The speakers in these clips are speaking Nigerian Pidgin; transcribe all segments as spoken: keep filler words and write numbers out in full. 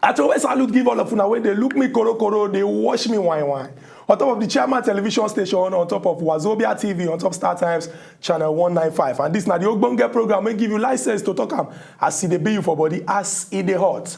I always salute give all of una wey dey look me korokoro, dey watch me wine wine. On top of the Chairman Television Station, on top of Wazobia T V, on top Star Times Channel one nine five. And this na the ogbonge program wey give you license to talk am as e dey be you for body, as e dey hot.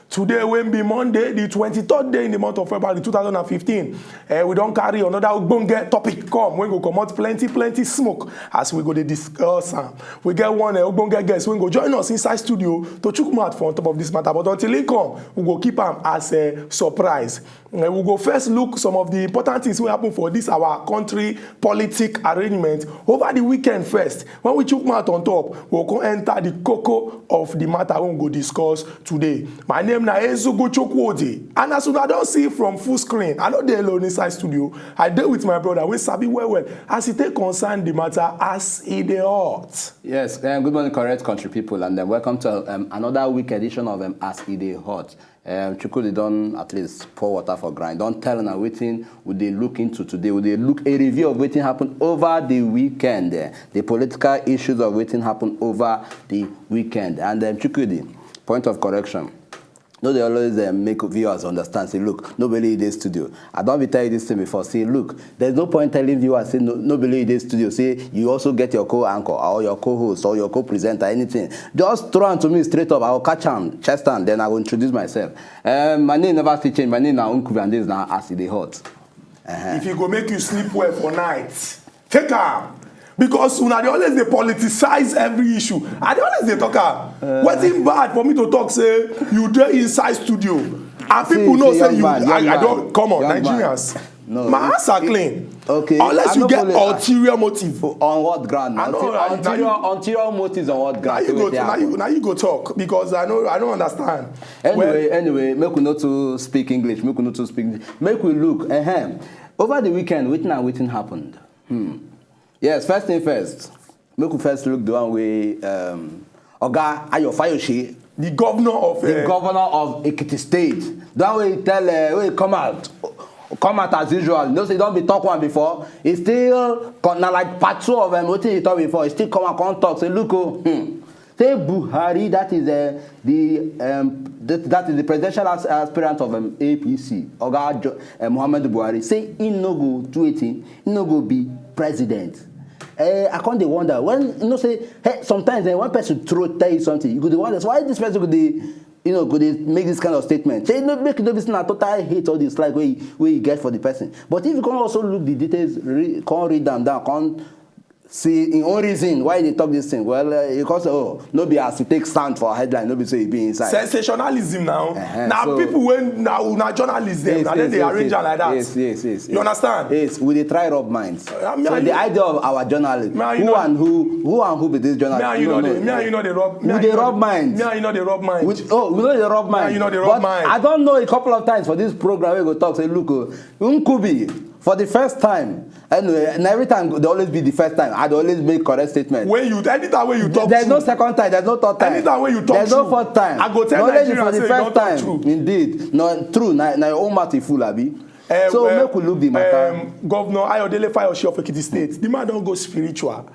Today wey be Monday, the twenty-third day in the month of February two thousand and fifteen, eh, we don carry another ogbonge topic come wey go comot plenty plenty smoke as we go dey discuss am. We get one, eh, ogbonge guest wey go join us inside studio to chook mouth for on top of this matter. But until he come, we go keep am as a surprise. Eh, we go first look some of the important things wey happen for this our country politic arrangement over the weekend first. When we chook mouth on top, we go come enter the koko of the matter wey we go discuss today. My name na Ezugu Chukwudi, and as una don see from full screen, I no dey alone inside studio. I dey with my brother wey sabi well well as e take concern the matter as e dey hot. Yes, um, good morning, correct country people, and um, welcome to um, another week edition of um, As E Dey Hot. Um, Chukwudi don at least pour water for ground. Don tell una wetin we dey look into today. We dey look a review of wetin happen over the weekend, eh, the political issues of wetin happen over the weekend. And um, Chukwudi, point of correction. No dey always um, make viewers understand say, look, no be only you dey studio. I don be tell you this thing before, say, look, there's no point telling viewers say no, no be only you dey studio, say you also get your co-anchor or your co-host or your co-presenter, anything. Just throw am to me straight up. I will catch am, chest am, then I will introduce myself. Um, my name never still change. My name na Unkubi, and this na As E Dey Hot. Uh-huh. If e go make you sleep well for night, take am. Because una dey always dey politicize every issue. I dey always dey talk am. Wetin bad for me to talk say you dey inside studio and people know say you, I, I don, come on, Nigerians. No. My hands are clean. Okay. Unless you get ulterior motive. On what ground? Ulterior, ulterior motives on what ground? Now you go talk because I know, I don't understand. Anyway, anyway, make we not to speak English. Make we not to speak English. Make we look. Ahem. Over the weekend, wetin and wetin happened? Hmm. Yes, first thing first. Make we first look the one wey um, Oga Ayo Fayoshe, the governor of the uh, governor of Ekiti State, the one wey tell uh, wey come out, come out as usual. You know say he don be talk one before. He still come, na like part two of um, wetin he talk before. He still come and come talk say, look o, hmm, say Buhari, that is uh, the um, that, that is the presidential as aspirant of um, A P C, Oga jo uh, Muhammadu Buhari, say he no go do wetin, he no go be president. Eh, I come dey wonder when you know say hey, sometimes eh, when person throw tell you something, you go dey wonder, so why this person go dey you know go dey make this kind of statement? Say no, make you no be say na total hate or dislike wey wey you get for the person. But if you come also look the details, re, come read am down, come see im own reason why e dey talk this thing. Well, uh, because oh, no be as you take stand for headline, no be so e be inside. Sensationalism now. Uh-huh. Now so, people wey na na journalists dem, yes, na dem yes, dey yes, arrange yes, am like that. Yes, yes, yes, yes. You understand? Yes, we dey try rub minds. Uh, me So and the you, idea of our journalist, me and you who know, and who, who and who be this me journalist? And you No, know no, the, me and you no. know the rub. Me We and dey you know rub the, minds. Me and you know the rub mind. Which, oh, we know the rub Me and minds. you know the rub But mind. I don't know a couple of times for this program we go talk say, look, oh, Nkubi for the first time. Anyway, and every time they always be the first time. I dey always make correct statement. When you, anytime when you talk There's true, no second time. There's no third time. Anytime when you talk There's no true, fourth time. I go tell No, lady, Nigerians for the say you first don't talk time. True. Indeed, no, true. Na, na your own mouth e full, abi. Eh, So well, make we look the matter. um, Governor Ayodele Fayoshe of Ekiti State, the man don go spiritual.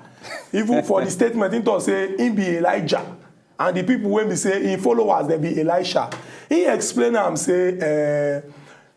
Even for the statement, he talk say he be Elijah, and the people wey be say him followers dem be Elisha. He explain am say, uh,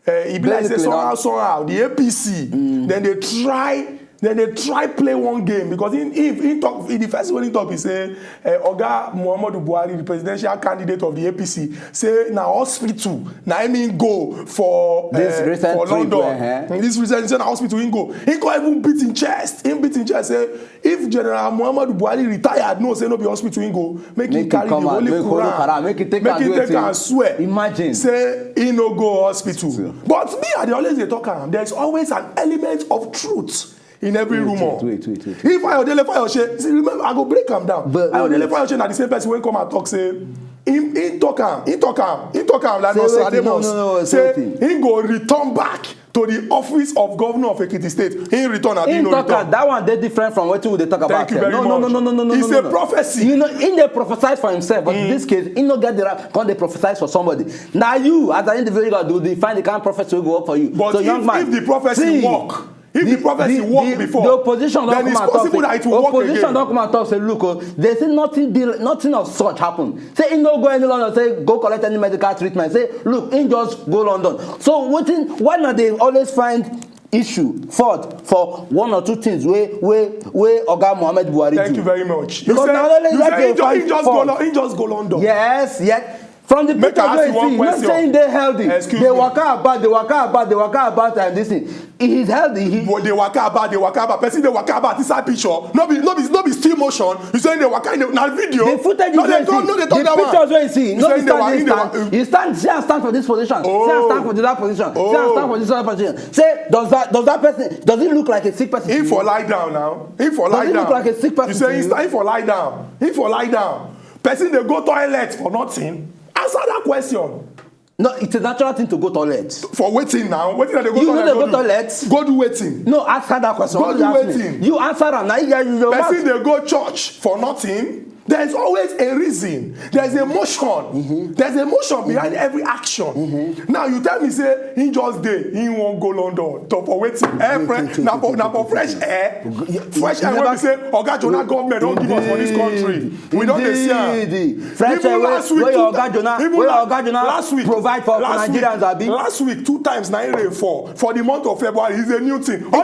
uh, e be like say Basically, somehow now somehow the A P C dem dey try dem dey try play one game because he he he talk he, the first thing wey he talk be say uh, Oga Muhammadu Buhari, the presidential candidate of the A P C, say na hospital na him he go for This uh, recent for trip, London. uh-huh. This recent say na hospital he go. He go even beat him chest. He beat him chest say if General Muhammadu Buhari retired, no say no be hospital he go. Make him Make him carry come the out, holy make Holy Quran. Quran, make him take Make am him do take wetin? am swear. Imagine. Say he no go hospital. Hospital. But me, I dey always dey talk am. There is always an element of truth in every Wait, rumor. wait, wait, wait, wait. If Ayodele Fayoshe, see, remember, I go break am down. But Ayodele wait. Fayoshe na the same person wey come and talk say him he talk am, he talk am, he talk am like Say wetin? No, Nostradamus. no, no, no, say Say wetin? he go return back to the office of governor of Ekiti State. He return, abi He no talk return? am, that one dey different from wetin we dey talk about Thank you here. very No, no, no, much. no, no, no, no, It's no, a no. prophecy. You know, he dey prophesy for himself, but in this case, he no get the right come dey prophesy for somebody. Na you, as an individual, do define the kind of prophecy wey go work for you. But So, if, young man, if the prophecy see, work, if the, prophecy the, work the, before, the opposition don then come it's and talk possible say, that it will work opposition again. Don come and talk say, look, oh, they say nothing, deal, nothing of such happen. Say he no go any London, say go collect any medical treatment. Say, look, he just go London. So wetin, why not they always find issue, fault for one or two things wey wey wey Oga Muhammad Buhari Thank do? You very much. Because say, na only you like say he, a just, he, find just go, fault. Lo- he just go London. Yes, yes. From the Make picture I ask wey you you one see, you know question. Say he dey healthy. Excuse Dey me. Waka about, dey waka about, dey waka about, and this thing. He is healthy. He But they waka about, they waka about. Person they waka about inside picture. No be, no be, no be still motion. You say they waka in the, na video. The footage No, is they wey don't, you no, see. they talk The that pictures one. Wey you see. You No say be they stand, wa- dey in the wa- stand. You stand, see and stand for this position. See and Oh. Stand for this position. See and Oh. Stand for this other position. Say, does that, does that person, does it look like a sick person? He for lie down now. He for Does lie he down. Look like a sick person You say to he you? Stand, he for lie down. He for lie down. Person they go toilet for nothing. Answer that question. No, it's a natural thing to go toilet. For wetin now? Wetin they go You know toilet? They go toilet. Go do wetin? No, answer that question. Go What do you ask me? Wetin? You answer am. Now you, you, your Person mouth. They go church for nothing. There is always a reason. There is emotion. Mm-hmm. There's emotion behind every action. Mm-hmm. Now you tell me say he just dey, he won't go London. Top for wetin? Eh, fresh, na for, na for fresh air. Fresh air. When we say Oga Jonah government don't give us for this country. We don't dey see am. Fresh air. Even last week, Wey two your ti- Oga Jonah, even wey your la- Oga Jonah last week, provide for last week, Nigerians, abi? It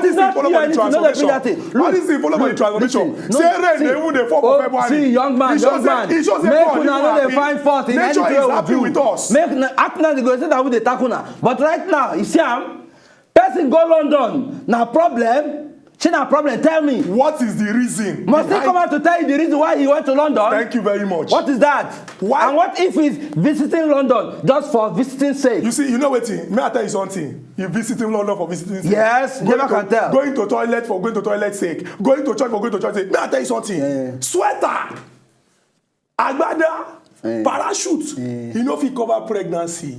this is thing not follow new by the anything. No dey bring transformation. That thing. All Look, this thing follow by the look, transformation. Listen, no, Say rain see, dey even dey fall for oh, February. See, young man, It shows young say, man, it shows say make God una dey no dey happy. Find fault in Nature anything is wey we happy do. With us. Make una act now. They go say that we dey attack una, but right now you see am, person go London na problem. Shey na problem? Tell me. What is the reason? Must he come out to tell you the reason why he went to London? Thank you very much. What is that? Why? And what if he's visiting London just for visiting sake? You see, you know wetin? May I tell you something? You visiting London for visiting sake. Yes, Going never to, can tell. Going to toilet for going to toilet sake. Going to church for going to church sake. May I tell you something? Eh. Sweater, agbada, Eh. Parachute, you know if you cover pregnancy.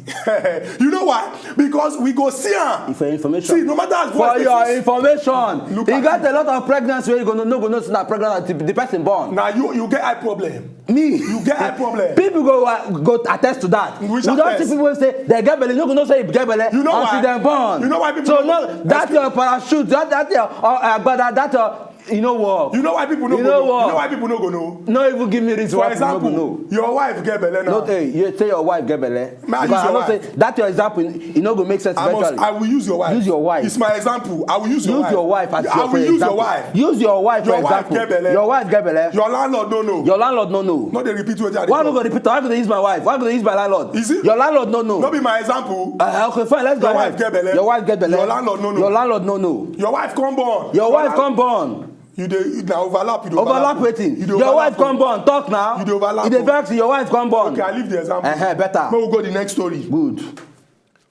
You know why? Because we go see am. For your information. See, no matter as For voice your dey information, Look you at get me. A lot of pregnancy where you go no go know say na pregnant the, the person born. Now you you get eye problem. Me. You get eye problem. People go uh, go attest to that. Which We don see attest? People wey say they get belle, you no go know say you get belle You know until why? Dem born. You know why people So no no, that your parachute, that that your uh, agbada, that your you no work. You know why people no You go no know? You work. Know why people no go know? No even give me reason For Why people no go example, know. Your wife get belle now. No, hey, you say your wife get belle. May I Because use I your know wife? Say that your example, e no go make sense I must, eventually. I will use your wife. Use your wife. It's my example. I will use your Use wife. Your wife as I your will for use example. Your wife. Use your wife Your for wife example. Get belle. Your wife get belle. Your landlord no know. Your landlord no know. No dey repeat wetin I dey Why talk. Go repeat? Why go dey use my wife? Why go dey use my landlord? Is it? Your landlord no know. No be my example. Uh, okay, fine. Let's go Your ahead. Wife get belle. Your wife get belle. Your landlord no know. Your landlord no know. Your wife come born. Your wife Land- Come born. You dey na overlap. You dey Overlap overlap. Wetin? You dey Your overlap. Wife come born. Talk now. You dey overlap. You dey vex. Your wife come born. Okay, I leave the example. Uh-huh, better. May we go the next story. Good.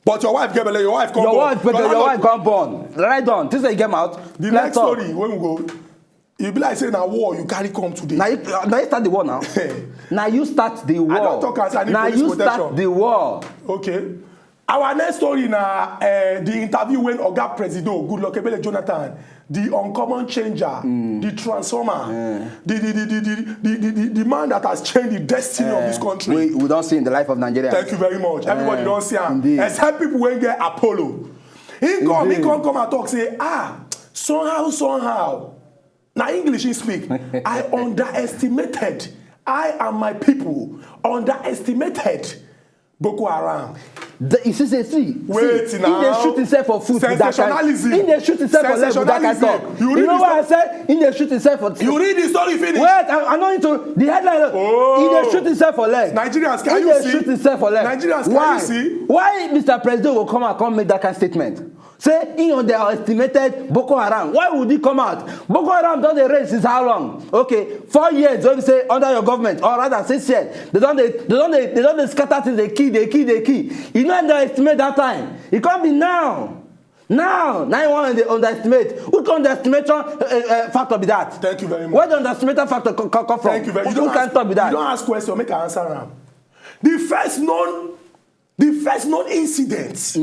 But your wife get belle. Your wife come Your born. Wife better. Your landlord- Wife come born. Right on. This is a game out. The Let's next talk. Story wey we go. E be like say na war you carry come today. Now you, uh, now you start the war now. Now you start the war. I don talk as I need Now police you protection. Start the war. Okay. Our next story na uh, the interview when Oga Presido Goodluck Ebele Jonathan, the uncommon changer, mm. The transformer, yeah. the, the, the, the, the, the, the, the man that has changed the destiny uh, of this eh, country. We, we don't see in the life of Nigeria. Thank you very much. Everybody uh, don't see him. Indeed. Except people when get Apollo. He come, he come, come and talk, say, ah, somehow, somehow. Now English he speak. I underestimated. I and my people underestimated Boko Haram. The, you see, say, see, wait see, now. He dey shoot himself for foot with that kind. He dey shoot himself for leg with that kind talk. You, you know why I said he dey shoot himself for? You read the story finish. Wait, I, I know into the headline. Oh. He dey shoot himself for leg. Nigerians, can he you see? He dey shoot himself for leg. Nigerians, can why? You see? Why Mister President will come and come make that kind of statement? Say he underestimated Boko Haram. Why would he come out? Boko Haram don dey reign since how long? Okay, four years wey be say under your government, or rather six years, they don dey they don dey they don dey scatter things, dey kill, dey kill, dey kill. You no underestimate that time. E come be now. Now, now you wan dey underestimate. Which underestimation uh, uh, factor be that? Thank you very much. Where the underestimation factor come, come, come from? Thank you very much. Who can talk be that? You don ask question, make I answer am. The first known The first known incident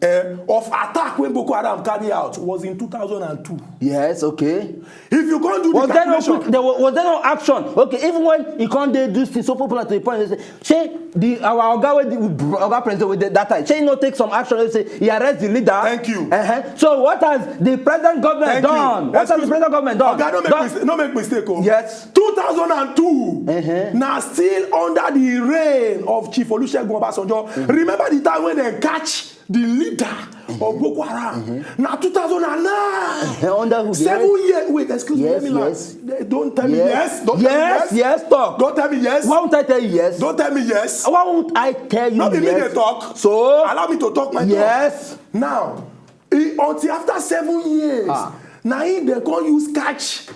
eh, of attack wey Boko Haram carry out was in two thousand and two. Yes, okay. If you can't do the Was there no calculation, quick, there was, was there no action? Okay, even when he can't dey do things so popular to the point they say, shey the our oga wey the oga president wey dey that time, shey he no take some action? They say he arrest the leader. Thank you. Uh-huh. So what has the present government Thank you. done? What has the Excuse present me. government done? Oga, no make Don- mistake. No make mistake. Oh. Yes. two thousand and two Uh-huh. na still under the reign of Chief Olusegun Obasanjo. Remember the time when they catch the leader of Boko Haram? Na two thousand and nine. Eh, under who? Seven Yes. years. Wait, excuse me. Yes, Let me lie. Yes. Eh, Don't tell me Yes. yes. Don't tell me Yes, yes. yes, talk. Don't tell me yes. Why won't I tell you yes? Don't tell me yes. Why won't I tell you No be me yes? dey talk. So Allow me to talk my Yes. talk. Now, e, until after seven years, Ah. na him dem come use catch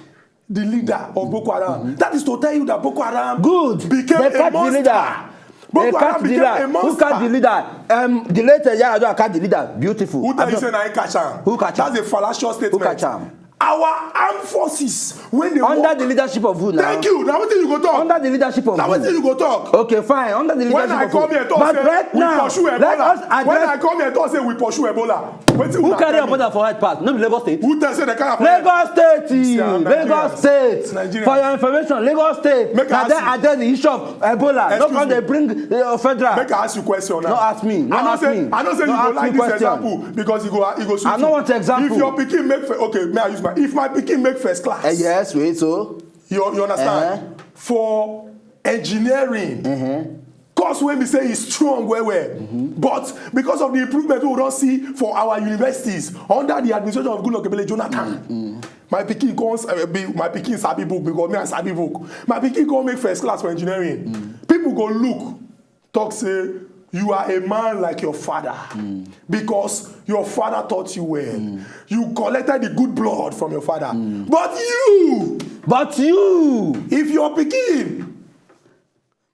the leader of Boko Haram. That is to tell you that Boko Haram Good. became They a catch the monster. leader. Boko They Haram catch the became leader. a Who monster. Catch the leader? Um, the late Yar'Adua catch the leader. Beautiful. Who tell I you don't- say na him catch am? Who catch That's am? a fallacious statement. Who catch am? Our armed forces when they Under work, the leadership of who now? Thank you. Now wetin you go talk? Under the leadership of Now who? wetin you go talk? Okay, fine. Under the leadership When I of come who? here talk But say right we now, pursue Ebola. Let us address. When I come here talk say we pursue Ebola. Wetin Who una carry tell me? Ebola for head pass? No be Lagos State. Who tell say they carry for Lagos State, See, uh, Lagos Nigerians. State. Nigerians. For your information, Lagos State. Make I Na ask dem you. Address the issue of Ebola. No Excuse come me. Dey bring uh, federal. Make I ask you question now. No ask me. No I know ask say me. I know say No you go ask like me this question. Example because you go you go sweet I no you. Want example. If your pikin make fir- okay, may I use my if my pikin make first class. Eh, yes, wait so. You, you understand? Uh-huh. For engineering, course wey be say e strong well well, but because of the improvement wey we don see for our universities under the administration of Goodluck Ebele Jonathan, my pikin come uh, be my pikin sabi book because me I sabi book. My pikin come make first class for engineering. People go look talk say you are a man like your father because your father taught you well. You collected the good blood from your father. But you, But you if your pikin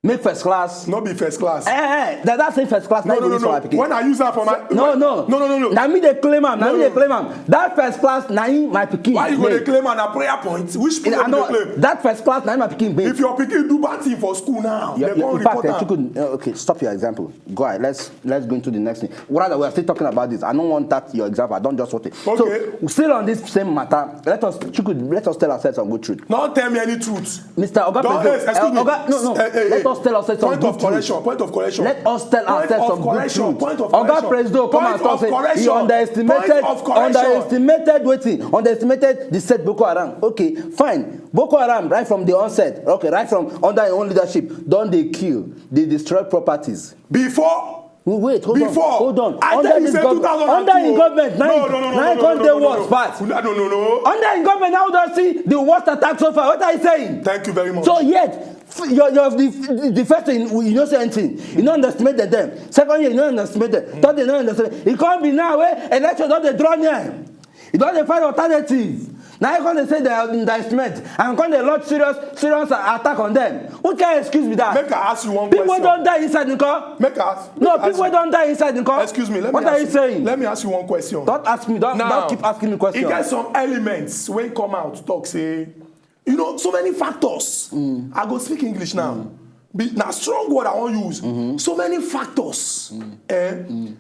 make first class. No be first class. Eh, eh, that, that's in first class. No, Now no, you no, use for no. my pikin. When I use that for my No, no. No, no, no, no. Now me dey claim am. Now No, me dey no. Claim am. That first class, na him my pikin. Why you go make. Dey claim am na prayer point? Which I prayer you know dey claim? That first class, na him my pikin. Make. If your pikin do bad thing for school now, Yeah, they yeah, come in fact, report eh, am. Chuku, uh, okay, stop your example. Go ahead. Let's let's go into the next thing. Rather, we are still talking about this. I don't want that your example. I don't just want it. Okay. So, still on this same matter, let us Chuku, let us tell ourselves some good truth. No tell me any truth. Mister Oga Don't- President, yes, excuse uh, me. Oga, no, no. Eh, eh, Let eh. us tell ourselves some Point good of correction. Truth. Point of correction. Let us tell Point ourselves of some good correction. Truth. Point of Oga correction. President, come Point and talk of say he correction. underestimated, Point of correction. Underestimated waiting, underestimated the set Boko Haram. Okay, fine. Boko Haram, right from the onset, okay, right from under your own leadership, don't they kill, they destroy properties. Before Wait, hold Before, on, hold on. I Under tell you this say gov- two thousand and two. Under in government, now No, it- no, no, no, now no, it no, come no, dey no, no, worse no. Fast. No, no, no, no. Under in government now, don't see the worst attack so far. What are you saying? Thank you very much. So yet, f- your your the, the, the first thing you no say anything. You no underestimate them. Second year, you no underestimate them. Third year, you no underestimate. It can't be now where election don dey draw near. You don dey find alternative. Now you come dey say they underestimate and come dey launch serious serious attack on them. What kind of excuse be that? Make I ask you one People wey question. Don die inside nko. Make I ask. No, Make I ask people wey you- Don die inside nko. Excuse me. Let What me are ask you saying? Let me ask you one question. Don't ask me. Don't, Now, don't keep asking me E questions. Get some elements wey come out talk say, you know, so many factors. I go speak English now. Be, na strong word I wan use. So many factors. Eh,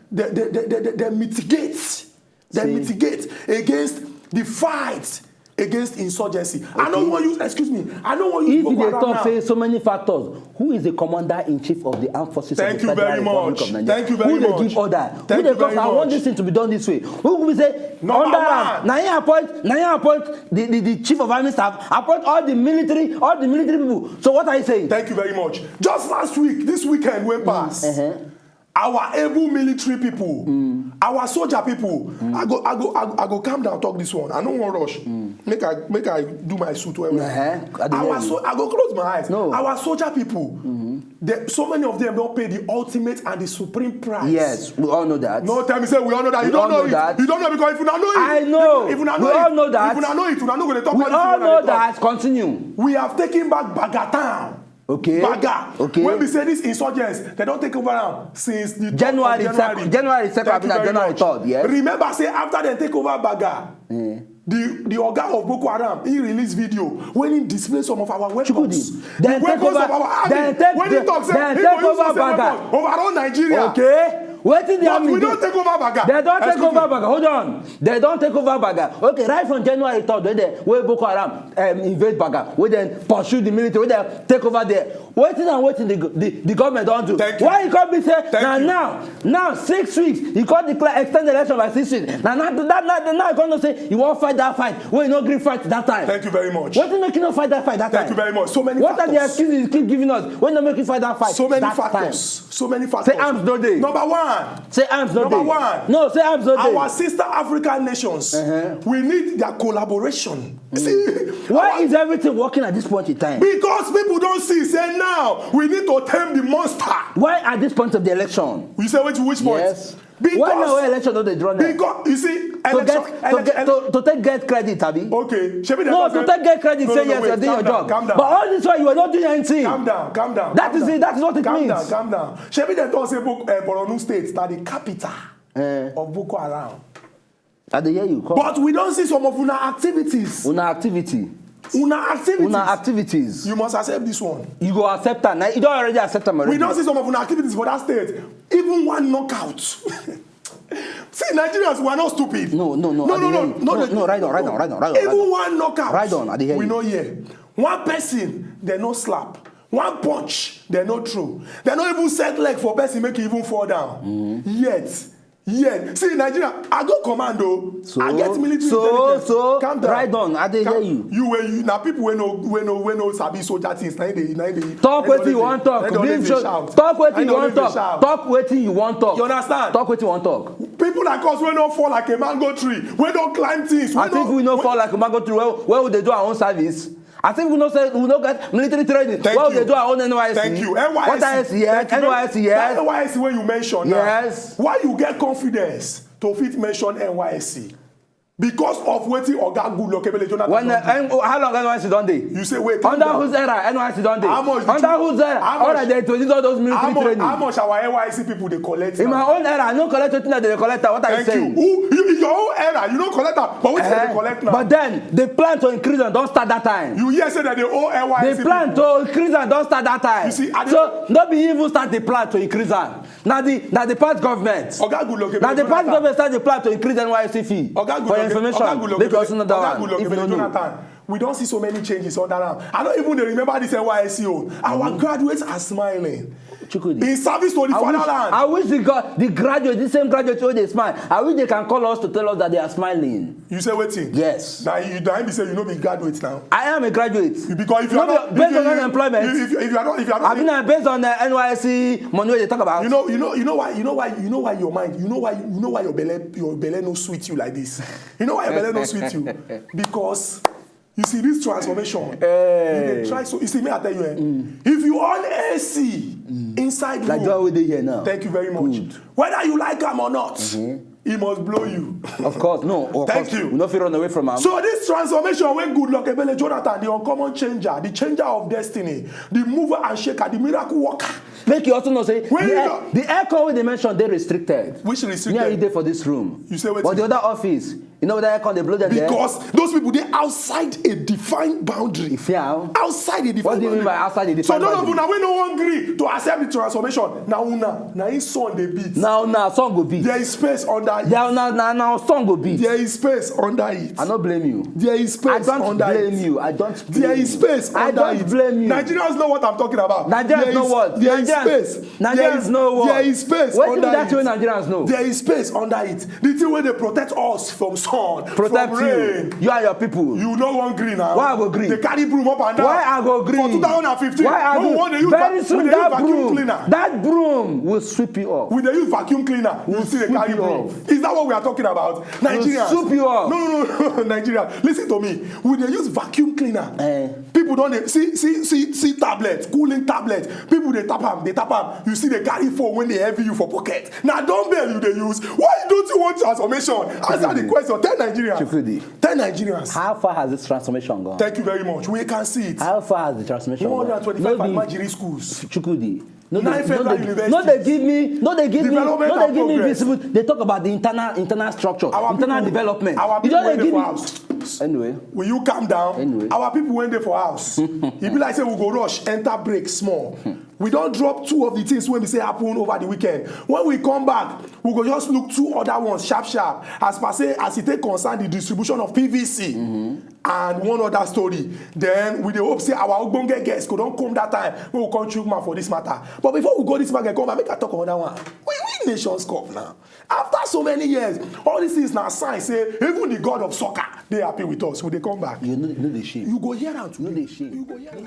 they, they, they, they, they, they mitigate. They Say- mitigate against the fight against insurgency. I no wan use, excuse me, I no wan use If you Boko dey Haram talk now. Say so many factors, who is the commander in chief of the armed forces Thank of the you Federal very Republic much. of Nigeria? Thank you very Who dey much. Give order? Thank Who you dey talk very say I want much. This thing to be done this way? Who go say Number under am? One. Na him appoint. Na him appoint the, the, the chief of army staff. Appoint all the military, all the military people. So what are you saying? Thank you very much. Just last week, this weekend wey pass, our able military people, our soldier people, I go, I go, I go, I go calm down, talk this one. I no wan rush. Make I, make I do my suit well well. Uh-huh. I dey Our hear you. So, I go close my eyes. No. Our soldier people, they, so many of them don pay the ultimate and the supreme price. Yes, we all know that. No, tell me say we all know that. You We don't all know know it. that. You don't know because if you not know it, I know. If you not We know all it, know that. If you not know it, you not know. We all know that. Continue. We have taken back Baga town. Okay. Baga. Okay. When we say these insurgents, they don't take over now since the January of second, January second, Thank you abi na very January much. Third, yes. Remember, say after they take over Baga, The the oga of Boko Haram, he release video when he display some of our weapons. Chukwudi, dem take over, dem take, dem take over Baga. Overall Nigeria. Okay. Wetin the army do? But we don take over Baga. Dem don take over Baga. Hold on. Dem don take over Baga. Okay, right from January third, wey dem, wey Boko Haram um, invade Baga, wey dem pursue the military, wey dem take over there. Wetin and wetin the, the, the government don do? Thank you. Why you come be say na now, now six weeks, you come declare extend the election by six weeks. Na now that now, now you come know say you wan fight that fight wey you no gree fight that time. Thank you very much. Wetin make you no fight that fight that time? Thank you very much. So many factors. What are the excuses you keep giving us wey no make you fight that fight? So many factors. So many factors. Say arms no dey. Number one. Say arms no dey. Number one. No, say arms no dey. Our sister African nations, uh-huh, we need their collaboration. Mm. See, why is everything working at this point in time? Because people don't see. Say now we need to tame the monster. Why at this point of the election? You say which which point? Yes. Because why now election no dey draw near? Because you see, election, to get, to, get, to, to take get credit, abi? Okay, shebi dem no, to take get credit. No, say no, yes, wait, you do your job. Calm down. But all this while you are not doing anything. Calm down, calm down. That is it. That is what it means. Calm down, calm down. Shebi dem talk say uh, Borno State na the capital eh, of Boko Haram. I dey hear you. Come. But we don see some of una activities. Una activity. Una activities. Una activities. You must accept this one. You go accept am. You don already accept am already. We don see some of una activities for that state. Even one knockout. See, Nigerians, we are not stupid. No, no, no, no, no, no, no, no, no, right on, right on, right on, right on. Even one knockout. Right on, I dey hear you. We no hear. One person, dem no slap. One punch, dem no throw. Dem no even set leg for person make e even fall down. Mm-hmm. Yet, yet, see, Nigeria, I go command o. So, I get military so, intelligence. So, calm down. Right on, I dey hear you. You wey you na people wey no wey no wey no sabi soldier things na dey na dey. Talk wetin you wan talk. Talk wetin you wan talk. Talk wetin you wan talk. You understand? Talk wetin you wan talk. People like us wey no fall like a mango tree, wey don climb things. I think we no fall like a mango tree wey we dey do our own service. I think we no say we no get military training. Thank you. Why we dey do our own N Y S C? Thank you. N Y S C. What N Y S C? Yes. N Y S C, yes. That N Y S C wey you mention now. Yes. Why you get confidence to fit mention N Y S C? Because of wetin Oga Goodluck Ebele Jonathan don do. When uh, how long N Y S C don dey? You say wait. Under whose era N Y S C don dey? How much? Under whose era? How much? All right, they introduce all those military training. How much our N Y S C people dey collect? In my own era, I no collect wetin I dey collect. What are you saying? Thank you. Who you in your own era? You no collect am, but wetin dem dey collect now? But then the plan to increase am don start that time. You hear say dem dey owe N Y S C people. The plan to increase am don start that time. You see, so no be even start the plan to increase am. Na the na the past government. Oga Goodluck Ebele Jonathan. Na the past government start the plan to increase N Y S C fee. Oga Goodluck Ebele Jonathan. For your information, make you also know that one if you no know. We don see so many changes under am. I no even dey remember this N Y S C o. Our graduates are smiling. Chukwudi. In service to the fatherland. I wish the, the graduate, the same graduate wey dey smile, I wish they can call us to tell us that they are smiling. You say wetin? Yes. Na you na be say you no be graduate now. I am a graduate. Because if you are not, based on unemployment. If you are not, if you are not. Abi na based on uh, N Y S C money wey dey talk about. You know, you know, you know why, you know why, you know why your mind, you know why, you know why your belle, your belle no sweet you like this. You know why your belle no sweet you? Because you see this transformation. Hey. You dey try so. You see me, I tell you, eh, mm. If you on A C mm. inside like room, like the one wey dey here now. Thank you very much. Good. Whether you like am or not. Mm-hmm. He must blow you. Of course, no. Of Thank course, you. We no fit run away from am. So this transformation wey Goodluck Ebele Jonathan, the uncommon changer, the changer of destiny, the mover and shaker, the miracle worker. Make you also know say the, air, the aircon wey dey mention dey restricted. Which restricted? Me and you dey for this room. You say wetin? But the other office, you know whether aircon dey blow them there? Because those people dey outside a defined boundary. If yeah. Outside a defined boundary. What do you mean by outside a defined boundary? So none of una wey no wan gree to accept the transformation. Na una, na him sun dey beat. Na una sun go beat. There is space under it. There na na na sun go beat. There is space under it. I no blame you. There is space under it. I don't blame you. I don't blame you. There is space under it. I don't blame you. Nigerians know what I'm talking about. Nigerians know what? There is space. Nigerians know what? There is space under it. Wetin be that thing wey Nigerians know? There is space under it. The thing wey dey protect us from sun, from rain. Protect you. You and your people. You no wan gree now. Why I go gree? Dey carry broom up and down. Why I go gree? For two thousand and fifteen, why I go gree? Very soon that broom, that broom will sweep you off. We dey use vacuum cleaner. You still dey carry broom. Is that what we are talking about? Nigerians. Will sweep you off. No, no, no, no, Nigeria. Listen to me. We dey use vacuum cleaner. Eh. People don dey see see see see tablet, cooling tablet. People dey tap am, dey tap am. You see dey carry phone wey dey heavy you for pocket. Na dumbbell you dey use. Why don't you want transformation? Answer the question. Tell Nigerians. Chukwudi. Tell Nigerians. How far has this transformation gone? Thank you very much. We can see it. How far has the transformation gone? One hundred twenty-five Almajiri schools. Chukwudi. No dey give me, no dey give me, no dey give me visible. They talk about the internal internal structure, internal development. You don dey give me. Anyway. Will you calm down? Anyway. Our people wey dey for house. E be like say we go rush enter break small. We don drop two of the things wey be say happen over the weekend. When we come back, we go just look two other ones sharp sharp. As per say, as e take concern the distribution of P V C and one other story. Then we dey hope say our ogbonge guests go don come that time wey we come chook mouth for this matter. But before we go this market, come back, make I talk another one. We win Nations Cup now. After so many years, all these things na sign say even the god of soccer dey happy with us. We dey come back. You know, you know the shame. You go hear am today. No dey shame. You go hear am.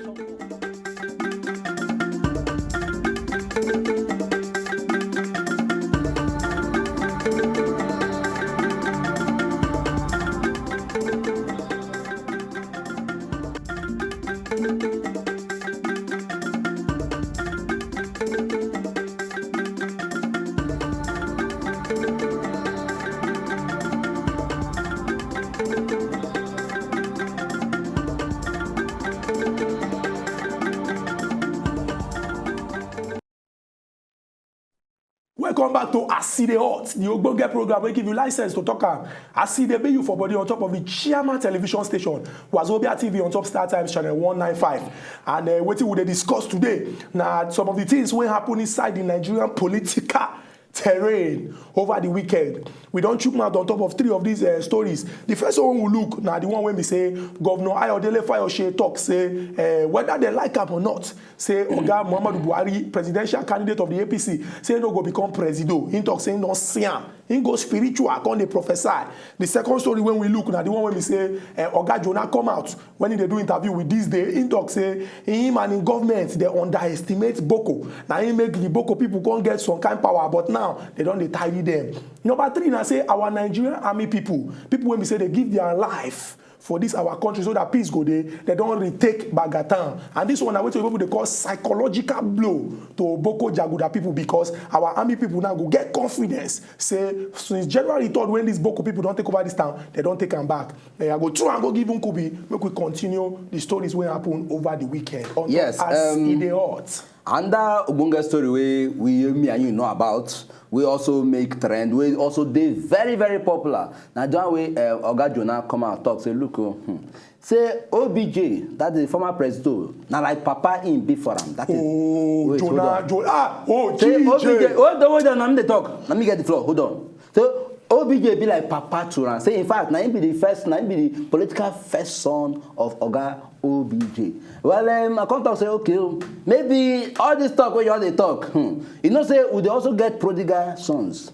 Welcome back to As E Dey Hot, the ogbonge program wey give you license to talk am. As e dey be you for body on top of the Chiama television station, Wazobia T V on top Star Times channel one nine five. And uh, wetin we dey discuss today na some of the things wey happen inside the Nigerian political terrain over the weekend. We don chook mouth on top of three of these uh, stories. The first one we look na the one wey be say Governor Ayodele Fayose talk say uh, whether they like am or not, say Oga Muhammadu Buhari, presidential candidate of the A P C, say no go become presido. He talk say he don see am. He go spiritual, come dey prophesy. The second story when we look na the one wey be say uh, Oga Jonah come out when he dey do interview with This Day. He talk say him and him government dey underestimate Boko. Na him make the Boko people come get some kind power, but now they don dey tidy them. Number three na say our Nigerian army people, people wey be say they give their life for this our country so that peace go dey, they don retake Bagatan. And this one na wetin people dey call psychological blow to Boko Jaguda people, because our army people now go get confidence say since January third when these Boko people don take over this town, they don take am back. Eh, I go through and go give Nkubi, make we continue the stories wey happen over the weekend. On Yes, As um, E Dey Hot. Another ogbonge story wey we, me and you know about, we also make trend, we also dey very, very popular. Na the one wey uh, Oga Jonah come out talk say, look, oh, hmm. Say O B J, that is the former president, na like papa him be for am. That is Oh, wait, hold Jonah, on. Jonah, ah, oh, Say O B J, G J. Hold on, hold on, let me dey talk. Let me get the floor. Hold on. So O B J be like papa to am. Say in fact, na him be the first, na him be the political first son of Oga O B J. Well, um, I come talk say okay, oh, maybe all this talk wey you all dey talk, hmm, you know say we dey also get prodigal sons.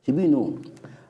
Shebi you know.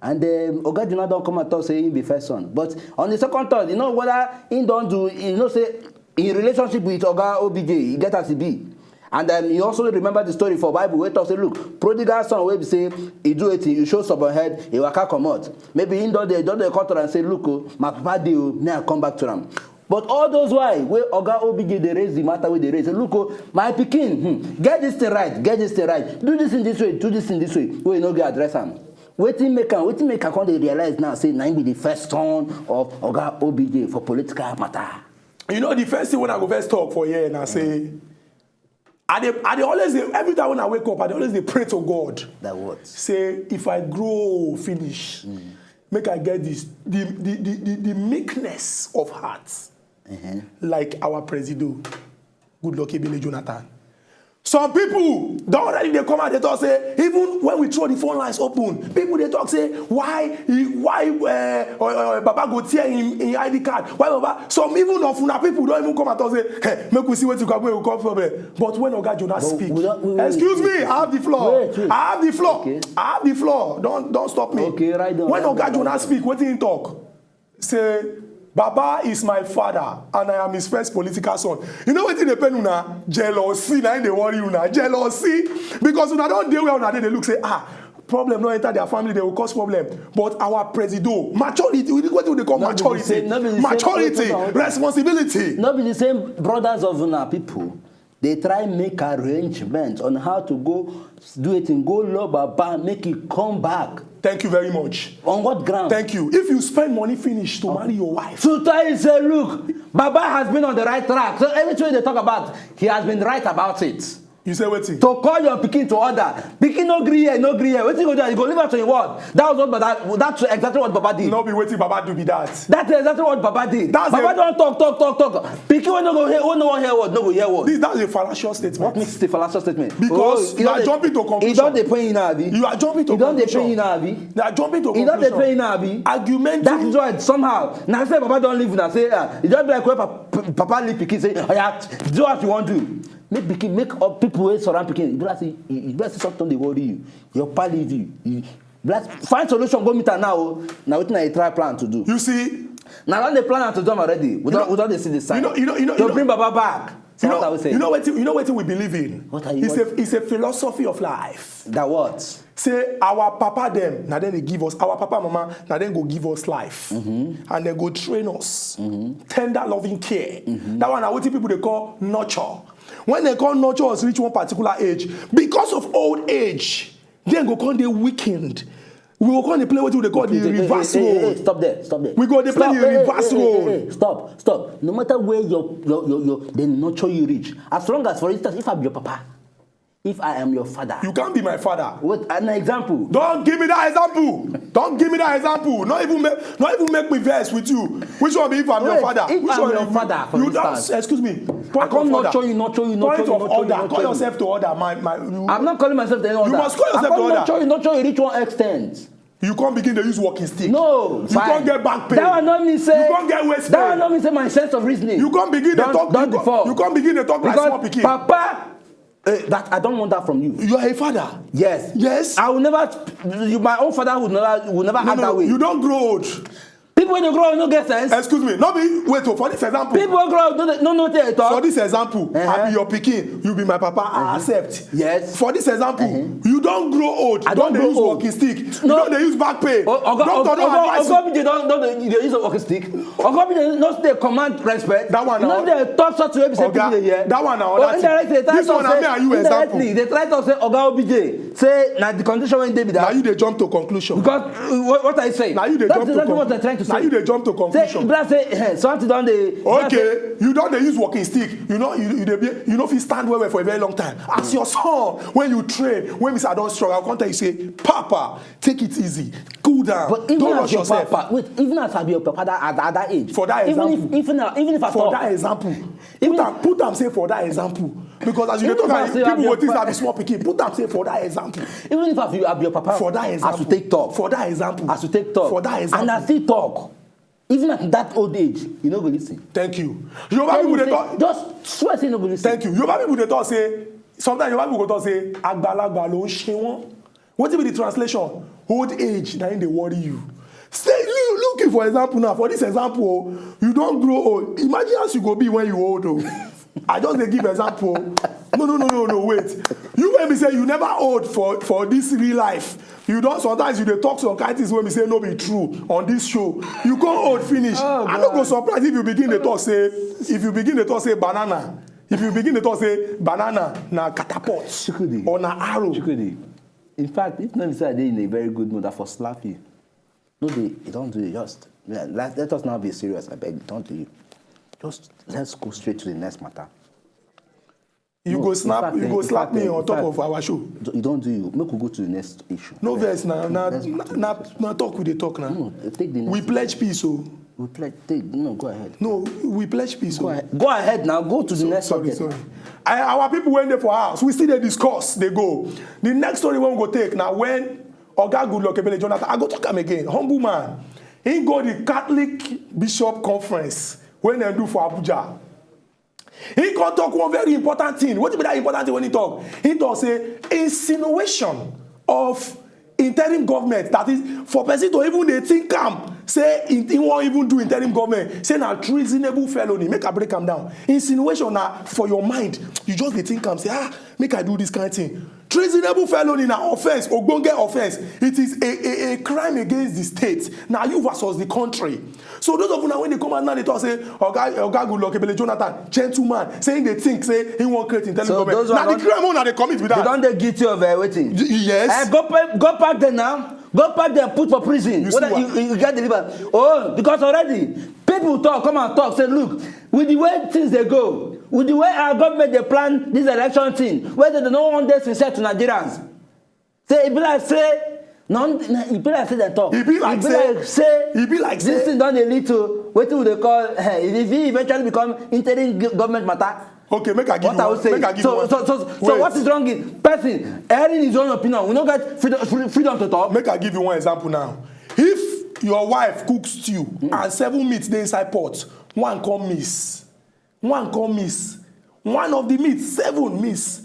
And um, Oga Jonah don come and talk say he be first son. But on the second thought, you know whether he don do, you know say in relationship with Oga O B J, he get as he be. And um, you also remember the story for Bible wey talk say, look, prodigal son wey be say he do wetin, you show stubborn head, he waka comot. Maybe he don dey don dey come to am say, look, oh, my papa dey, oh, may I come back to am. But all those why wey Oga O B J dey raise the matter wey dey raise, say, look, oh, my pikin, hmm, get this thing right, get this thing right, do this in this way, do this in this way, wey you no go address am. Wetin make am, wetin make am come dey realize now say na him be the first son of Oga O B J for political matter? You know, the first thing when I go first talk for here na say, I dey, I dey always dey, every time when I wake up, I dey always dey pray to God. That what? Say if I grow finish, make I get this the the, the, the, the meekness of heart, like our presido, Goodluck Ebele Jonathan. Some people don already dey come out dey talk say even when we throw the phone lines open, people dey talk say why he, why uh, uh, uh, Baba go tear him, him I D card, why Baba, some even of una people don even come out talk say, hey, make we see wetin come, wey go come problem. But when Oga Jonah speak, we don- we- we- excuse me, I have the floor. Wait, wait. I have the floor. Okay. I have the floor. Don't don't stop me. Okay, write down, When write Oga down. Jonah speak, wetin he talk? Say, Baba is my father and I am his first political son. You know wetin dey pain una? Jealousy na im dey worry una. Jealousy, because una don dey where una dey dey look say, ah, problem no enter their family, they will cause problem. But our presido, maturity, we need wetin we dey call No be the maturity. same- no be the same- Maturity, hold on, hold on. Responsibility. No be the same brothers of una people. They try make arrangement on how to go do it and go law Baba make it come back. Thank you very much. On what ground? Thank you. If you spend money finish to marry your wife, So tell you say, look, Baba has been on the right track. So everything they talk about, he has been right about it. You say wetin? To call your pikin to order. Pikin no gree here, no gree here. Wetin you go do? You go leave am to him word. That was what Baba, that's exactly what Baba did. No be wetin Baba do be that. That's exactly what Baba did. That's Baba a don talk, talk, talk, talk. Pikin wey no go hear, wey no wan hear word, no go hear word. This, that's a fallacious statement. What makes it a fallacious statement? Because Oh, you are don dey, jumping to e conclusion. Don dey pain you now, abi? You are jumping to E don dey conclusion. Pain you now, abi? You are jumping to E don dey conclusion. Pain you now, abi? Argument. That is why somehow, na say Baba don leave una, say, ah, e just be like when pa-, pa-, Papa leave pikin, say, "Oya, do what you wan do." Make pikin, make up people wey surround pikin. You be like say, you, you be like say something dey worry you. Your papa leave you. You be like, find solution, go meet am now o. Na wetin I dey try plan to do. You see? Na don dey plan am to do am already. We don, we don dey see the sign. You know, you know, you know, To you know, bring Baba back. So you what know, are we saying? You know wetin, you know wetin we believe in? What are you, It's what a, it's a philosophy of life. That what? Say our papa dem, na dem dey give us. Our papa, mama, na dem go give us life. And dem go train us. Tender loving care. That one na wetin people dey call nurture. When dem come nurture us reach one particular age, because of old age, dem go come dey weakened. We go come dey play wetin we dey call the Hey, hey, hey, reverse hey, hey, role. Hey, stop there, stop there. We go dey play Stop, the hey, hey, reverse hey, hey, role. Hey, hey, stop, stop. No matter where your, your, your, your, they nurture you reach. As long as, for instance, if I'm your papa, if I am your father. You can't be my father. Wait, an example. Don't give me that example. Don't give me that example. Not even make, not even make me vex with you. Which one be if I'm your Wait, father? if Which I'm one your be father, for you don't, instance. Excuse me. Point I can't of order. Nurture you, nurture you, nurture Point you, of nurture order. you, nurture Call you. yourself to order. My, my, you, I'm not calling myself to any order. You must call yourself I can't to order. Nurture you, nurture you reach one extent. You can't begin to use walking stick. No, You fine. can't get back pain. That one not mean say. You can't get waist That pain. one not mean say my sense of reasoning. You can't begin to Don't, talk. don't You can't, default. you can't begin to talk like Because small pikin. Papa, eh, that I don't want that from you. You are a father. Yes. Yes. I will never. You, my own father would never, would never No, act no, that no. way. You don't grow old. People wey dey grow old no get sense. Excuse me. No be wait o. For this example. People wey grow old no, no know wetin they talk. For this example, Uh-huh. I be your pikin. You be my papa. I Uh-huh. accept. Yes. For this example, Uh-huh. you don't grow old. I Don't don't dey grow use old. walking stick. You No. don't dey use back pain. O-, Oga, Doctor Oga, don Oga, advise Oga you. Obije don, don dey, dey use walking stick. Oga Obije no dey command respect. That one You na know they talk such way be say Oga, people dey hear. that one na Oh, other thing. indirectly, they try This talk one na say, me and you indirectly, example. they try talk say Oga Obije say na the condition wey dey be Now that. you dey jump to conclusion. Because, uh, what, what are you saying? Now you dey That's jump to exactly con- what they're trying to Now say. you dey jump to Say, conclusion. if I say, eh, something don dey, if I say Okay, you don dey use walking stick. You know, you, you dey be, you no fit stand well well for a very long time. As your son, when you train, when Mister Don strong, I come tell you say, Papa, take it easy, cool down, But even don't as rush your yourself. papa, wait, even as I be your papa that, at, at that age, For that even example. if, even, if, even if I For talk, that example, even put am, put am say for that example, because as you dey Even talk, if I and say I people be go your think pa- say I be small pikin. Put am say for that example. Even if I be, I be your papa, For that example. as you take talk, For that example. as you take talk, For that example. and I still talk, even at that old age, you no go listen. Thank you. Yoruba Tell people you dey say, talk. just swear say you no go listen. Thank you. Yoruba people dey talk say sometimes Yoruba people go talk say àgbàlagbà ló ń ṣe wọ́n. Wetin be the translation? Old age na im dey worry you. Say you look you for example now. For this example, oh, you don grow old. Imagine as you go be when you old o. I just dey give example. No, no, no, no, no, wait. You wey be say you never old for, for this real life. You don sometimes you dey talk some kind things wey be say no be true on this show. You come old finish. Oh, I no go God. surprise if you begin dey talk say, if you begin dey talk say banana, if you begin dey talk say banana na catapult Chukwudi. or na arrow. Chukwudi. In fact, if not say I dey in a very good mood, I for slap you. No, they, they don't do it. Just let, let us now be serious. I beg, don't do you. Just let's go straight to the next matter. You No, go in slap, fact, you eh, go in slap fact, me eh, on in top fact, of our show. You don't do you. Make we go to the next issue. No vex na, na, Let's go na, to the na, next na talk we dey talk now. No, eh, take the next We issue. pledge peace o. We pledge. Take, no, go ahead. No, we pledge peace Go o. ahead. Go ahead now. Go to the next Sorry, subject. sorry. I, our people wey dey for house, we still dey discuss, dey go. The next story wey we go take na when Oga Goodluck Ebele Jonathan, I go talk am again, humble man. He go the Catholic Bishop Conference wey dem do for Abuja. He come talk one very important thing. Wetin be that important thing wey he talk? He talk say insinuation of interim government, that is for person to even dey think am say he, he wan even do interim government, say na treasonable felony. Make I break am down. Insinuation na for your mind. You just dey think am say, ah, make I do this kind thing. Treasonable felony na offence, ogbonge offence. It is a, a, a crime against the state. Na you versus the country. So those of una wey dey come out now dey talk say Oga, Oga Goodluck Ebele Jonathan, gentleman, say he dey think say he wan create intelligence So government. those Na the one crime una dey commit be You that. don dey guilty of, uh, wetin? Y-, yes. Eh, go pa-, go pack them now. Go pack them, put for prison. You see Whether what? you, you get delivered. Oh, because already people talk, come and talk, say, look, With the way things dey go, with the way our government dey plan this election thing, wey dem no wan dey sincere to Nigerians. Say e be like say no, e be like say dem talk. E be like say, e be like say this thing don dey lead to wetin we dey call, eh, e fit eventually become interim g-, government matter. Okay, make I give you one. What I would say. So, so, so, so what is wrong is person airing his own opinion. We no get freedom, free-, freedom to talk. Make I give you one example now. If your wife cook stew and seven meat dey inside pot, one come miss. One come miss. One of the meat, seven miss.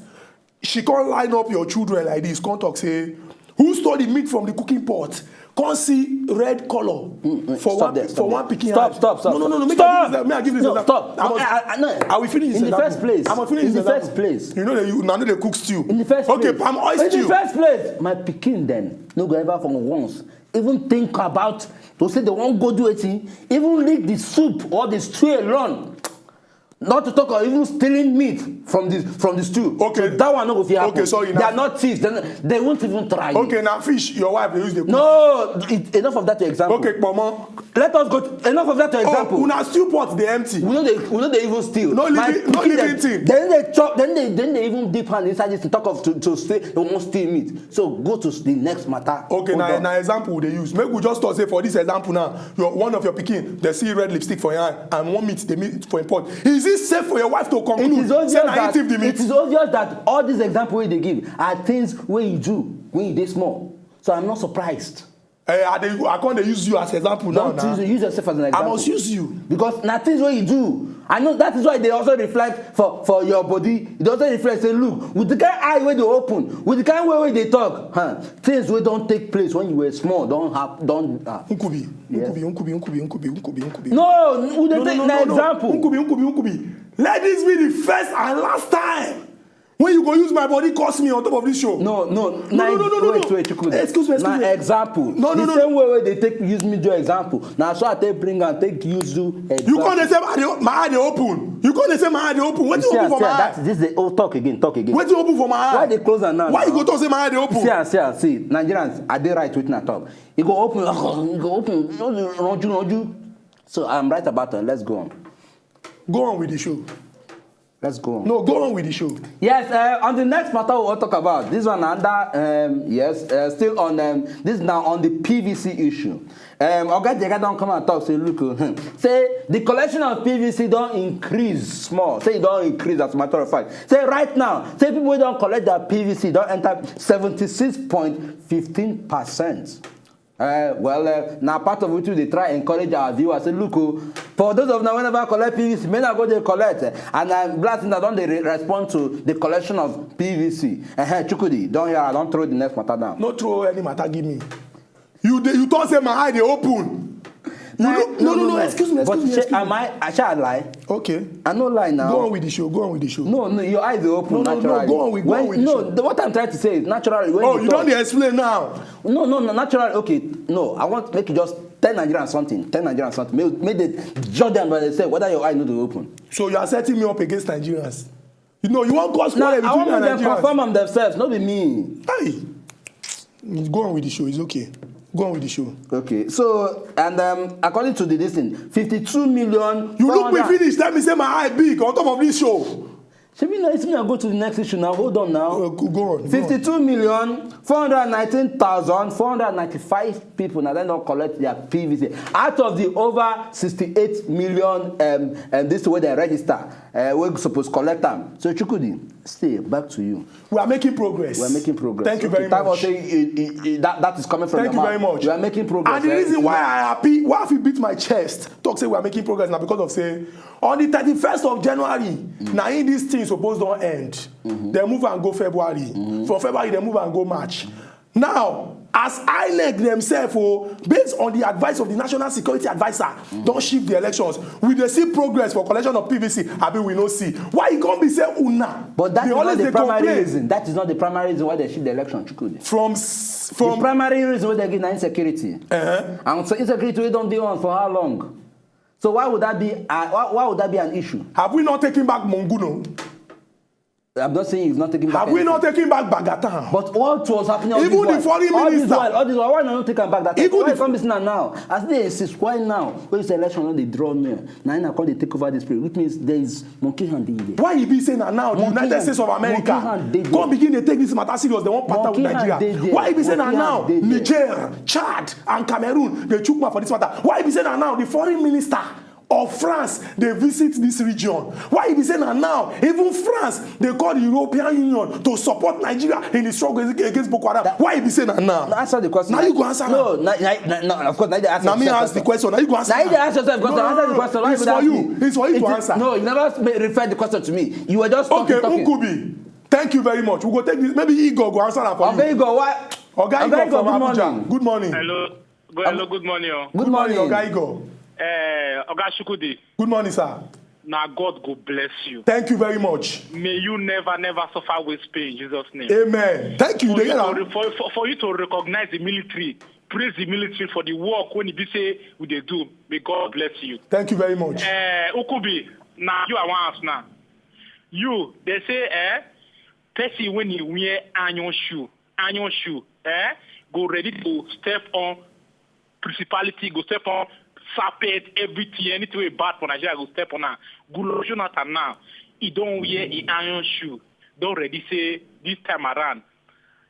She come line up your children like this, come talk say, "Who stole the meat from the cooking pot?" Come see red color for one, for one pikin hand. Stop, stop, stop. No, no, no, no. Make I give this, make I give this example. Stop. I will finish this example. In the first place. I will finish this example. In the first place. You know that you, I know they cook stew. In the first place. Okay, palm oil stew. In the first place, my pikin dem no go ever for once even think about to say they wan go do wetin, even lick the soup or the stew alone. Not to talk of even stealing meat from the, from the stew. Okay. So that one no go fit happen. Okay, sorry. They are not thieves. They, they won't even try. Okay, now fish, your wife dey use the cook. No, it, enough of that your example. Okay, pomo. Let us go to, enough of that your example. Oh, una stew pot dey empty. We no dey, we no dey even steal. No living, no living thing. Then they chop, then they, then they even dip hand inside this and talk of to, to say they wan steal meat. So go to the next matter. Okay, now, now example we dey use. Make we just talk say for this example now, your, one of your pikin, they see red lipstick for your hand and one meat, they meat for im pot. Is it safe for your wife to conclude say na him thief the meat? It is obvious that all these examples wey you dey give are things wey you do when you dey small. So I'm not surprised. Eh, I dey, I come dey use you as example now. Don't use, use yourself as an example. I must use you. Because na things wey you do. I know that is why they also reflect for, for your body. It also reflect say, look, with the kind eye wey dey open, with the kind way wey dey talk, huh, things wey don take place when you were small don hap-, don, ah. Nkubi, yes. Nkubi, Nkubi, Nkubi, Nkubi, Nkubi, Nkubi. No, we dey take na example. Nkubi, Nkubi, Nkubi. Let this be the first and last time when you go use my body curse me on top of this show. No, no, no, no, no, no, no, wait, wait, Chukwudi. Excuse me, excuse me. Na example. No, no, no. The same way wey they take use me do example. Na so I take bring and take use do example. You come dey say my eye dey, my eye dey open. You come dey say my eye dey open. Wetin open for my eye? That, this dey, oh, talk again, talk again. Wetin open for my eye? Why they close am now? Why you go talk say my eye dey open? See am, see am, see. Nigerians, I dey right wetin I talk. E go open, e go open. Ranju, ranju. So I'm right about that. Let's go on. Go on with the show. Let's go on. No, go on with the show. Yes, uh, on the next matter we wan talk about. This one under, um, yes, uh, still on, um, this now on the P V C issue. Um, Oga Jega don come and talk say, look, uh, say the collection of P V C don increase small. Say e don increase, as a matter of fact. Say right now, say people wey don collect their P V C don enter seventy-six point fifteen percent. Uh, well, uh, na part of wetin we dey try encourage our viewers. Say, look, oh, for those of una wey never collect P V C, make una go dey collect. Eh, and I'm glad say una don dey re-, respond to the collection of P V C. Uh-huh, Chukwudi, don hear, I don throw the next matter down. No throw any matter give me. You dey, you talk say my eye dey open. You look, no, no, no, excuse me, excuse me, excuse me. But shey, am I, I shall lie? Okay. I no lie now. Go on with the show. Go on with the show. No, no, your eyes dey open naturally. No, no, no, go on with, go on with the show. No, the, what I'm trying to say is naturally when you talk. Oh, you don dey explain now. No, no, no, naturally. Okay, no, I want make you just tell Nigerians something. Tell Nigerians something. Make, make they judge them by themselves whether your eye no dey open. So you are setting me up against Nigerians. You know, you wan cause quarrel between Nigerians. Now, I want make them confirm am themselves, no be me. Hey. Go on with the show. It's okay. Go on with the show. Okay. So, and, um, according to the, this thing, fifty-two million. You look me finish, tell me say my eye big on top of this show. Shebi na, it's me, I go to the next issue now. Hold on now. Uh, go, go on, go on. Fifty-two million four hundred nineteen thousand four hundred ninety-five people now, they don collect their P V C out of the over sixty-eight million, um, and this wey they register, uh, we suppose collect am. So Chukwudi, stay, back to you. We are making progress. We are making progress. Thank you very much. Okay, thank God say, eh, eh, eh, that, that is coming from your mouth. Thank you very much. We are making progress. And the reason why I happy, why I fit beat my chest, talk say we are making progress, na because of say on the thirty-first of January, na im this thing suppose don end. Then move and go February. From February, then move and go March. Now, as INEC themselves, oh, based on the advice of the National Security Adviser, don shift the elections. We dey see progress for collection of P V C, abi we no see? Why e come be say una dey always dey complain? But that is not the primary reason. That is not the primary reason why they shift the election, Chukwudi. From s-, from the primary reason wey they give na insecurity. Uh-huh. And so insecurity wey don dey on for how long? So why would that be, uh, why, why would that be an issue? Have we not taken back Monguno? I'm not saying you've not taken back. Have we not taken back Bagatan? But what was happening all this while? Even the foreign minister. All this while, all this while, why not take am back that time? Even the foreign minister now, as they insist, why now? When the election no dey draw near, na im I come dey take over this place, which means there is monkey hand dey there. Why e be say na now the United States of America come begin dey take this matter serious, they wan partner with Nigeria? Why e be say na now Niger, Chad, and Cameroon dey chook mouth for this matter? Why e be say na now the foreign minister of France dey visit this region? Why e be say na now even France dey call the European Union to support Nigeria in the struggle against Boko Haram? Why e be say na now? Answer the question. Na you go answer am. No, na, na, na, na, of course, na you dey ask yourself. Na me ask the question. Na you go answer am. Na you dey ask yourself question. No, no, no, no. Answer the question. Why you dey ask me? It's for you. It's for you to answer. No, you never refer the question to me. You were just talking, talking. Okay, Nkubi, thank you very much. We go take this. Maybe Igor go answer am for you. Oga Igor, why? Oga Igor from Abuja. Good morning. Hello. Hello, good morning. Good morning, Oga Igor. Eh, Oga Chukwudi. Good morning, sir. Na God go bless you. Thank you very much. May you never, never suffer waste pain in Jesus' name. Amen. Thank you. For you to re-, for, for, for you to recognize the military, praise the military for the work wey e be say we dey do. May God bless you. Thank you very much. Eh, Nkubi, na you I wan ask now. You, they say, eh, person wey e wear iron shoe, iron shoe, eh, go ready to step on principality, go step on serpent, everything, anything wey bad for Nigeria go step on am. Goodluck Jonathan now, he don wear him iron shoe, don ready say this time around,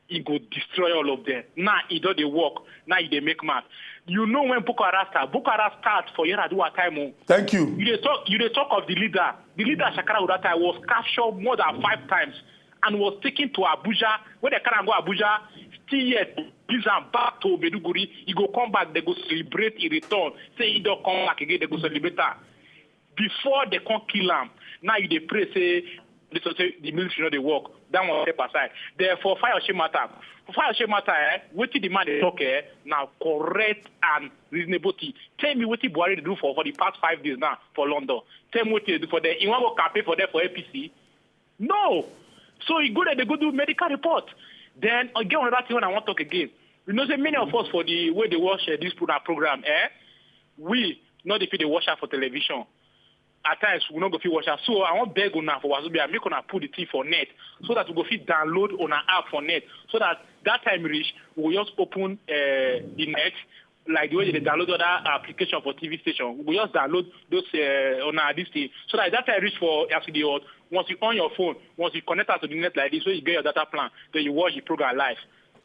he go destroy all of them. Now he don dey work, now he dey make mouth. You know when Boko Haram start? Boko Haram start for Yar'Adua time o. Thank you. You dey talk, you dey talk of the leader. The leader Shakara that time was captured more than five times and was taken to Abuja. When they carry am go Abuja, still yet use am back to Maiduguri. He go come back, they go celebrate, he return. Say he don come back again, they go celebrate am. Before they come kill am, now you dey pray say, this one say the military no dey work. That one step aside. Therefore, Fayose matter. For Fayose matter, eh, wetin the man dey talk, eh, na correct and reasonable thing. Tell me wetin Buhari dey do for, for the past five days now for London. Tell me wetin he dey do for there. He wan go campaign for there for A P C? No. So he go there, they go do medical report. Then again, another thing when I wan talk again. You know say many of us for the way they watch, uh, this program, program, eh, we no dey fit dey watch am for television. At times, we no go fit watch am. So I wan beg una for Wazobia, make una put the thing for net so that we go fit download una app for net. So that that time reach, we go just open, uh, the net, like the way they download other application for T V station. We go just download those, uh, on our this thing. So that that time reach for as e dey hot, once you on your phone, once you connect am to the net like this, so you get your data plan, then you watch the program live.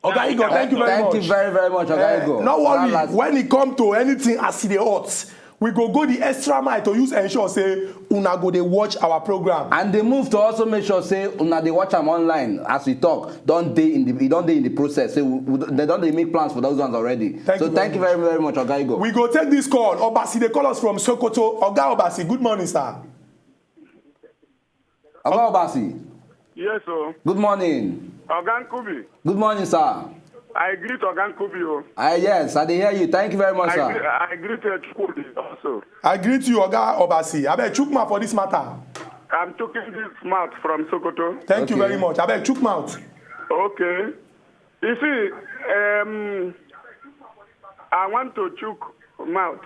Oga Igor, thank you very much. Thank you very, very much, Oga Igor. Eh, no worry. When it come to anything as e dey hot, we go go the extra mile to use ensure say una go dey watch our program. And they move to also make sure say una dey watch am online as we talk. Don dey in the, e don dey in the process. Say we, we, they don dey make plans for those ones already. So thank you very, very much, Oga Igor. We go take this call. Obasi dey call us from Sokoto. Oga Obasi, good morning, sir. Oga Obasi. Yes, sir. Good morning. Oga Nkubi. Good morning, sir. I greet Oga Nkubi o. Ah, yes, I dey hear you. Thank you very much, sir. I gre-, I greet, uh, Chukwudi also. I greet you, Oga Obasi. Abeg, chook mouth for this matter. I'm choking this mouth from Sokoto. Thank you very much. Abeg, chook mouth. Okay. You see, um, I want to chook mouth.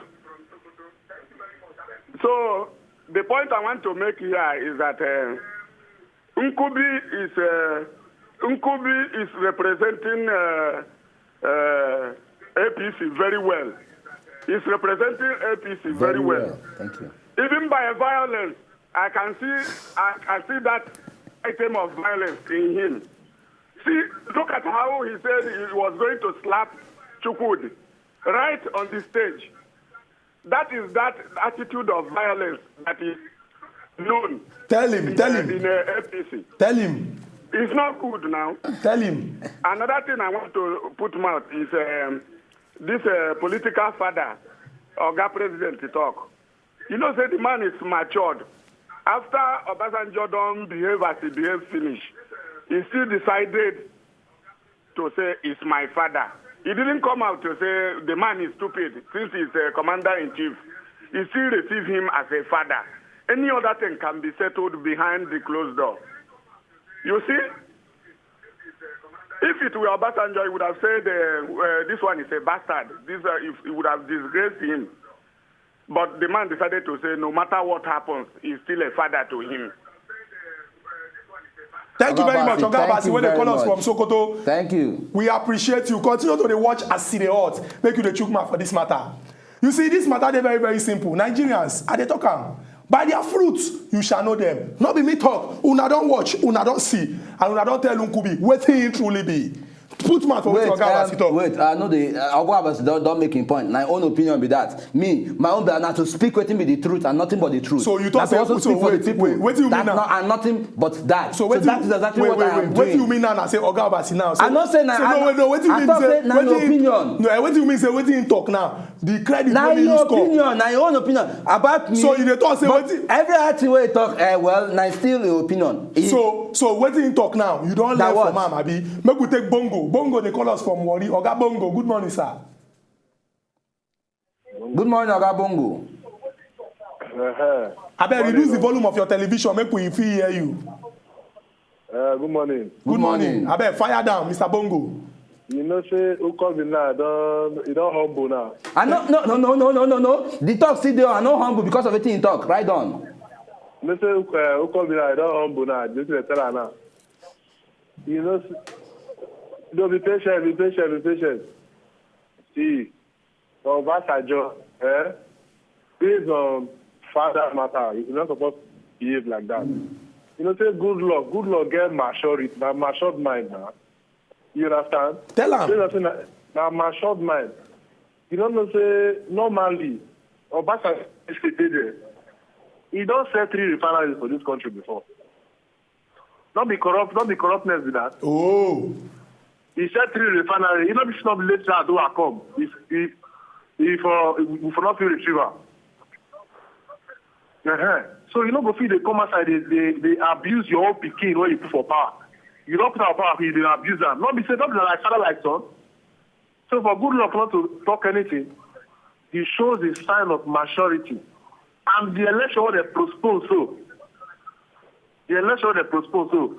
So, the point I want to make here is that, uh, Nkubi is, uh, Nkubi is representing, uh, uh, A P C very well. He's representing A P C very well. Thank you. Even by violence, I can see, I can see that item of violence in him. See, look at how he said he was going to slap Chukwudi right on the stage. That is that attitude of violence that is known in, uh, in, uh, A P C. Tell him. Tell him. It's not good now. Tell him. Another thing I want to put mouth is, um, this, uh, political father, Oga President, he talk. You know, say the man is matured. After Obasanjo don behave as he behave finish, he still decided to say, "Is my father." He didn't come out to say the man is stupid since he's a commander in chief. He still receive him as a father. Any other thing can be settled behind the closed door. You see, if it were Obasanjo, he would have said, uh, uh, "This one is a bastard." This, uh, if he would have disgraced him. But the man decided to say, no matter what happens, he's still a father to him. Thank you very much, Oga Abasi, thank you wey dey very call us much. From Sokoto. Thank you. We appreciate you. Continue to dey watch as e dey hot. Make you dey chook mouth for this matter. You see, this matter dey very, very simple. Nigerians, I dey talk am. By their fruits, you shall know them. No be me talk. Una don watch, una don see, and una don tell Nkubi wetin he truly be. Put mouth for wetin Wait, Oga Abasi um, talk. Wait, I know the uh, Oga Abasi don don make im point. Na im own opinion be that. Me, my own be na to speak wetin be the truth and nothing but the truth. So you talk Na to say, also so speak for the wait, people. wait, wetin you mean That's now? Not, and nothing but that. So wetin That is exactly wait, what wait, I am wait, doing. Wetin you mean now? Na say Oga Abasi now. So, I no say na- so I no, no- wait, no, wetin you I mean? talk Say, say na your wetin- opinion. No, eh, wetin you mean? Say wetin he talk now. The credit Na wey you your score. Opinion, na your own opinion about me. So you dey talk say But wetin- every other thing wey you talk, eh, well, na still your opinion. E- So, so wetin he talk now? You don That learn from what? am, abi? Make we take Bongo. Bongo dey call us from Warri. Oga Bongo, good morning, sir. Good morning, Oga Bongo. Uh-huh. Abeg, reduce the volume of your television. Make we fit hear you. Uh, good morning. Good morning. Abeg, fire down, Mister Bongo. You know say Ukobina don e don humble now. I no no no no no no no no. The talk still dey. I no humble because of wetin he talk. Right on. You know say uh, Ukobina e don humble now. This is the tell am now. You know, say- no be patient, be patient, be patient. See, Obasanjo, eh? Based on father matter, you no suppose behave like that. You know say good luck, good luck get maturity, na matured mind na. You understand? Tell am. Say nothing na, na matured mind. You don't know say normally Obasanjo dey there. He don sell three refineries for this country before. Not be corrupt, not be corruptness be that. Oh, He sell three refineries. You know this not late that do come. If if if uh, if for not feel retriever. Uh-huh. So you know go feel they come outside they, they, they abuse your own pikin when you put for power. You don't put our power, you dey abuse them. Not be say not be like father like son. So for good luck not to talk anything, he shows a sign of maturity. And the election wey they postpone so, the election wey they postpone so,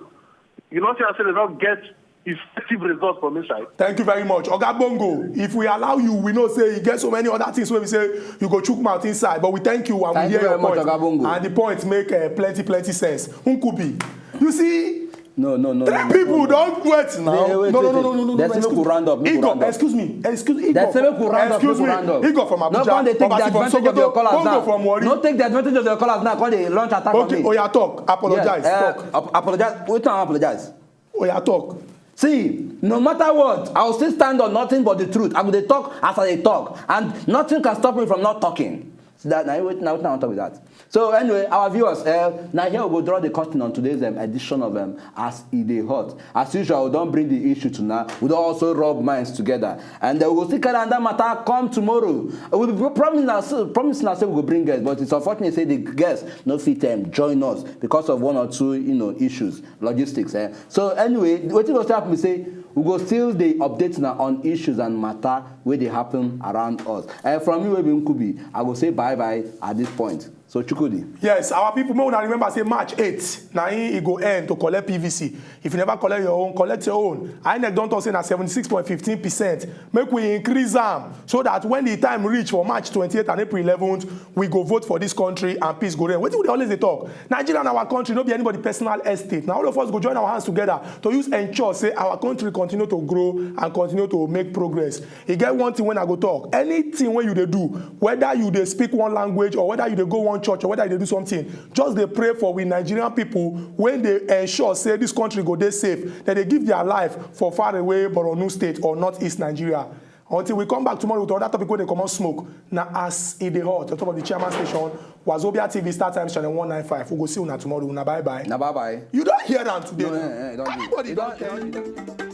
you know say I say they don't get effective results from inside. Thank you very much. Oga Bongo, if we allow you, we know say you get so many other things wey we say you go chook mouth inside, but we thank you and Thank we you hear very your much, point. Oga Bongo. And the point make uh, plenty, plenty sense. Nkubi, you see, No no no. three no, no, people no. Don't wait now. Wait, wait, No no wait, no no wait. No no. Dem say make we round up, make we Igor, round up. Excuse me, excuse Igor. Dem say make we round up, Excuse make we me, round up. Igor from Abuja. No come dey take the Obasi from advantage of Sokoto, your callers Bongo now. From Warri. No take the advantage of your callers now. Come dey launch attack on Okay, me. Oya talk. Apologize. Yes, uh, Talk. ap- apologize. Wetin I apologize? Oya talk. See, no matter what, I will still stand on nothing but the truth. I go dey talk as I dey talk, and nothing can stop me from not talking. So that na wetin na wetin I wan talk be that. So anyway, our viewers, uh, na here we go draw the curtain on today's um, edition of um, As E Dey Hot. As usual, we don bring the issue to now. We don also rub minds together, and uh, we go still carry another matter come tomorrow. Uh, we be promising us, promising us say we go bring guests, but it's unfortunate say the guests no fit um, join us because of one or two you know issues, logistics. Eh? So anyway, wetin go still happen be say we go still dey update na on issues and matter wey dey happen around us. And from me wey be Nkubi, I go say bye bye at this point. So Chukwudi. Yes, our people, make una remember say March eight, na him e go end to collect P V C. If you never collect your own, collect your own. INEC don talk say na seventy-six point fifteen percent. Make we increase am so that when the time reach for March twenty-eight and April eleventh, we go vote for this country and peace go reign. Wetin we dey always dey talk? Nigeria na our country, no be anybody personal estate. Na all of us go join our hands together to use ensure say our country continue to grow and continue to make progress. E get one thing wey I go talk. Anything wey you dey do, whether you dey speak one language or whether you dey go one church or whether you dey do something, just dey pray for we Nigerian people wey dey ensure say this country go dey safe. Dem dey give their life for far away Borno State or northeast Nigeria. Until we come back tomorrow with another topic wey dey comot smoke, na As E Dey Hot on top of the chairman station, Wazobia T V, Star Times Channel one nine five. We go see una tomorrow. Una bye bye. Na bye bye. You don hear am today. No, Na eh, eh, e don do. Everybody E don don- tell e you. don-